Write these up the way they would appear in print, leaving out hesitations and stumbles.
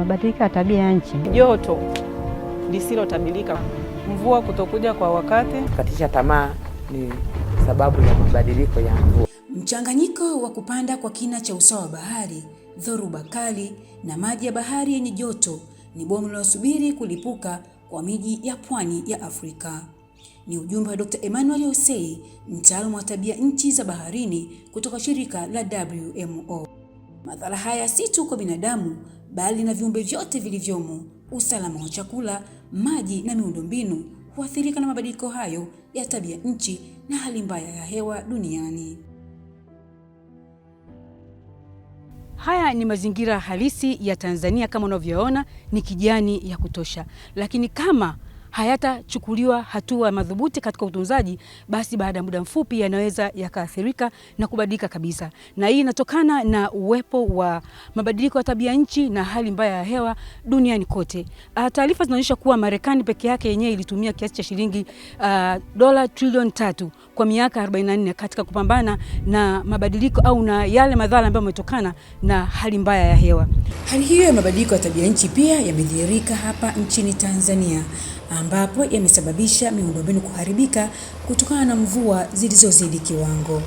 Mabadiliko ya tabia ya nchi, Joto lisilotabirika, Mvua kutokuja kwa wakati. Kukatisha tamaa ni sababu ya mabadiliko ya mvua. Mchanganyiko wa kupanda kwa kina cha usawa wa bahari, dhoruba kali na maji ya bahari yenye joto ni bomu linalosubiri kulipuka kwa miji ya pwani ya Afrika. Ni ujumbe wa Dr. Emmanuel Osei, mtaalamu wa tabia nchi za baharini kutoka shirika la WMO. Madhara haya si tu kwa binadamu bali na viumbe vyote vilivyomo. Usalama wa chakula, maji na miundombinu huathirika na mabadiliko hayo ya tabia nchi na hali mbaya ya hewa duniani. Haya ni mazingira halisi ya Tanzania kama unavyoona ni kijani ya kutosha, lakini kama hayatachukuliwa hatua madhubuti katika utunzaji, basi baada ya muda mfupi yanaweza yakaathirika na kubadilika kabisa. Na hii inatokana na uwepo wa mabadiliko ya tabia nchi na hali mbaya ya hewa duniani kote. Taarifa zinaonyesha kuwa Marekani peke yake yenyewe ilitumia kiasi cha shilingi dola trilioni 3 kwa miaka 44 katika kupambana na mabadiliko au na yale madhara ambayo yametokana na hali mbaya ya hewa. Hali hiyo ya mabadiliko ya tabia nchi pia yamedhihirika hapa nchini Tanzania, ambapo yamesababisha miundombinu kuharibika kutokana na mvua zilizozidi kiwango.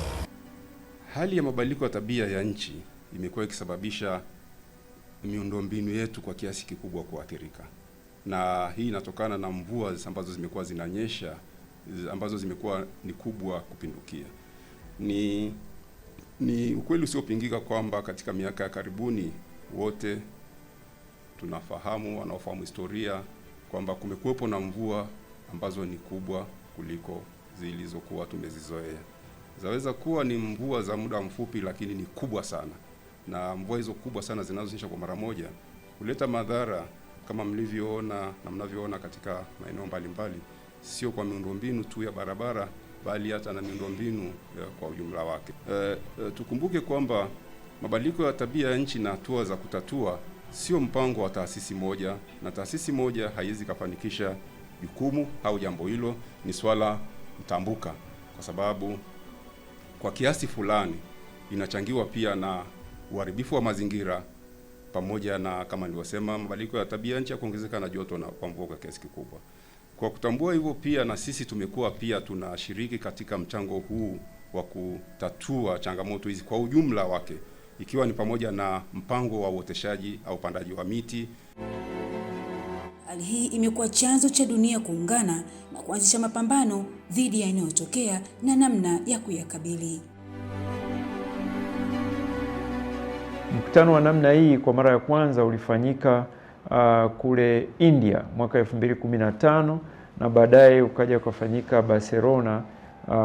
Hali ya mabadiliko ya tabia ya nchi imekuwa ikisababisha miundombinu yetu kwa kiasi kikubwa kuathirika, na hii inatokana na mvua ambazo zimekuwa zinanyesha ambazo zimekuwa ni kubwa kupindukia. Ni ukweli usiopingika kwamba katika miaka ya karibuni wote tunafahamu, wanaofahamu historia, kwamba kumekuwepo na mvua ambazo ni kubwa kuliko zilizokuwa tumezizoea. Zaweza kuwa ni mvua za muda mfupi, lakini ni kubwa sana, na mvua hizo kubwa sana zinazonyesha kwa mara moja huleta madhara kama mlivyoona na mnavyoona katika maeneo mbalimbali, sio kwa miundombinu tu ya barabara, bali hata na miundombinu kwa ujumla wake. Tukumbuke kwamba mabadiliko ya tabia ya nchi na hatua za kutatua sio mpango wa taasisi moja, na taasisi moja haiwezi kafanikisha jukumu au jambo hilo. Ni swala mtambuka, kwa sababu kwa kiasi fulani inachangiwa pia na uharibifu wa mazingira pamoja na kama nilivyosema, mabadiliko ya tabia nchi ya kuongezeka na joto na kwa mvua kwa kiasi kikubwa. Kwa kutambua hivyo, pia na sisi tumekuwa pia tunashiriki katika mchango huu wa kutatua changamoto hizi kwa ujumla wake, ikiwa ni pamoja na mpango wa uoteshaji au upandaji wa miti. Hali hii imekuwa chanzo cha dunia kuungana na kuanzisha mapambano dhidi ya yanayotokea na namna ya kuyakabili. Mkutano wa namna hii kwa mara ya kwanza ulifanyika kule India mwaka 2015 na baadaye ukaja ukafanyika Barcelona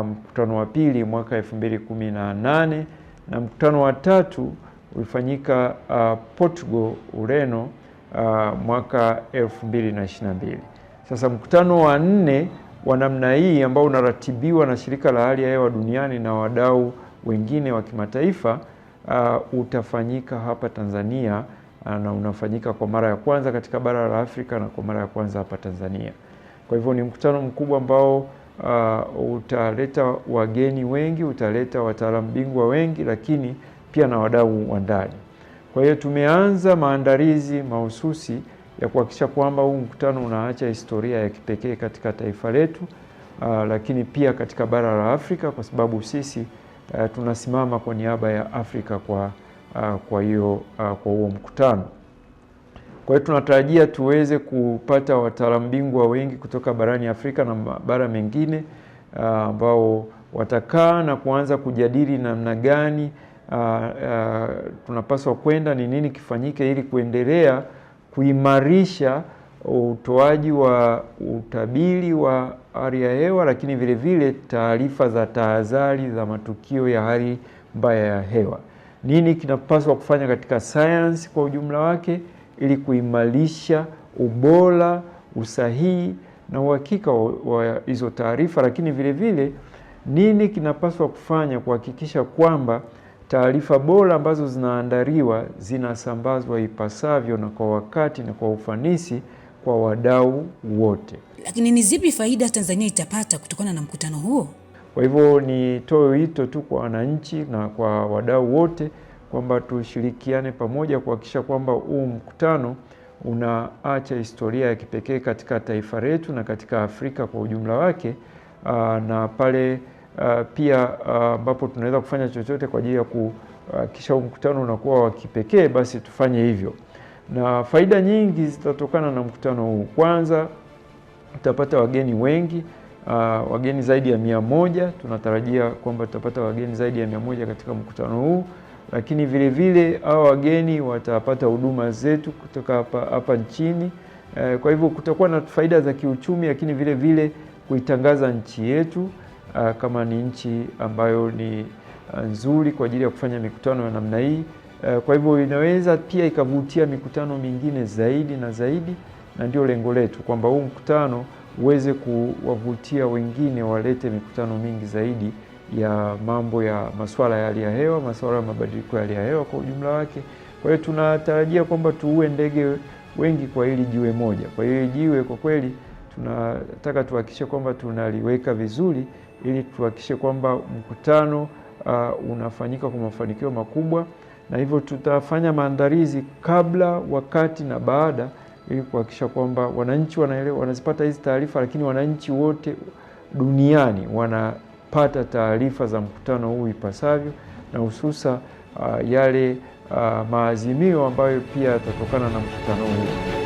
mkutano wa pili mwaka 2018 na mkutano wa tatu ulifanyika Portugal, Ureno mwaka 2022. Sasa mkutano wa nne wa namna hii ambao unaratibiwa na Shirika la Hali ya Hewa Duniani na wadau wengine wa kimataifa utafanyika hapa Tanzania na unafanyika kwa mara ya kwanza katika bara la Afrika na kwa mara ya kwanza hapa Tanzania. Kwa hivyo ni mkutano mkubwa ambao utaleta wageni wengi, utaleta wataalamu bingwa wengi, lakini pia na wadau wa ndani. Kwa hiyo tumeanza maandalizi mahususi ya kuhakikisha kwamba huu mkutano unaacha historia ya kipekee katika taifa letu, lakini pia katika bara la Afrika, kwa sababu sisi tunasimama kwa niaba ya Afrika kwa hiyo kwa huo mkutano. Kwa hiyo tunatarajia tuweze kupata wataalamu bingwa wengi kutoka barani Afrika na mabara mengine ambao watakaa na kuanza kujadili namna gani tunapaswa kwenda, ni nini kifanyike ili kuendelea kuimarisha utoaji wa utabiri wa hali ya hewa, lakini vile vile taarifa za tahadhari za matukio ya hali mbaya ya hewa. Nini kinapaswa kufanya katika sayansi kwa ujumla wake ili kuimarisha ubora, usahihi na uhakika wa hizo taarifa, lakini vile vile nini kinapaswa kufanya kuhakikisha kwamba taarifa bora ambazo zinaandaliwa zinasambazwa ipasavyo na kwa wakati na kwa ufanisi kwa wadau wote. Lakini ni zipi faida Tanzania itapata kutokana na mkutano huo? Kwa hivyo nitoe wito tu kwa wananchi na kwa wadau wote kwamba tushirikiane pamoja kuhakikisha kwamba huu mkutano unaacha historia ya kipekee katika taifa letu na katika Afrika kwa ujumla wake, na pale pia ambapo tunaweza kufanya chochote kwa ajili ya kuhakikisha huu mkutano unakuwa wa kipekee, basi tufanye hivyo. Na faida nyingi zitatokana na mkutano huu. Kwanza, tutapata wageni wengi, wageni zaidi ya 100. Tunatarajia kwamba tutapata wageni zaidi ya 100 katika mkutano huu, lakini vile vile hao wageni watapata huduma zetu kutoka hapa nchini. Kwa hivyo kutakuwa na faida za kiuchumi, lakini vile vile kuitangaza nchi yetu kama ni nchi ambayo ni nzuri kwa ajili ya kufanya mikutano ya namna hii. Kwa hivyo inaweza pia ikavutia mikutano mingine zaidi na zaidi, na ndio lengo letu kwamba huu mkutano uweze kuwavutia wengine walete mikutano mingi zaidi ya mambo ya masuala ya hali ya hewa, masuala ya mabadiliko ya hali ya hewa kwa ujumla wake. Kwa hiyo tunatarajia kwamba tuue ndege wengi kwa hili jiwe moja. Kwa hiyo jiwe kwa kweli tunataka tuhakikishe kwamba tunaliweka vizuri ili tuhakikishe kwamba mkutano unafanyika kwa mafanikio makubwa, na hivyo tutafanya maandalizi kabla, wakati na baada ili kuhakikisha kwamba wananchi wanaelewa, wanazipata hizi taarifa, lakini wananchi wote duniani wanapata taarifa za mkutano huu ipasavyo, na hususa yale maazimio ambayo pia yatatokana na mkutano huu.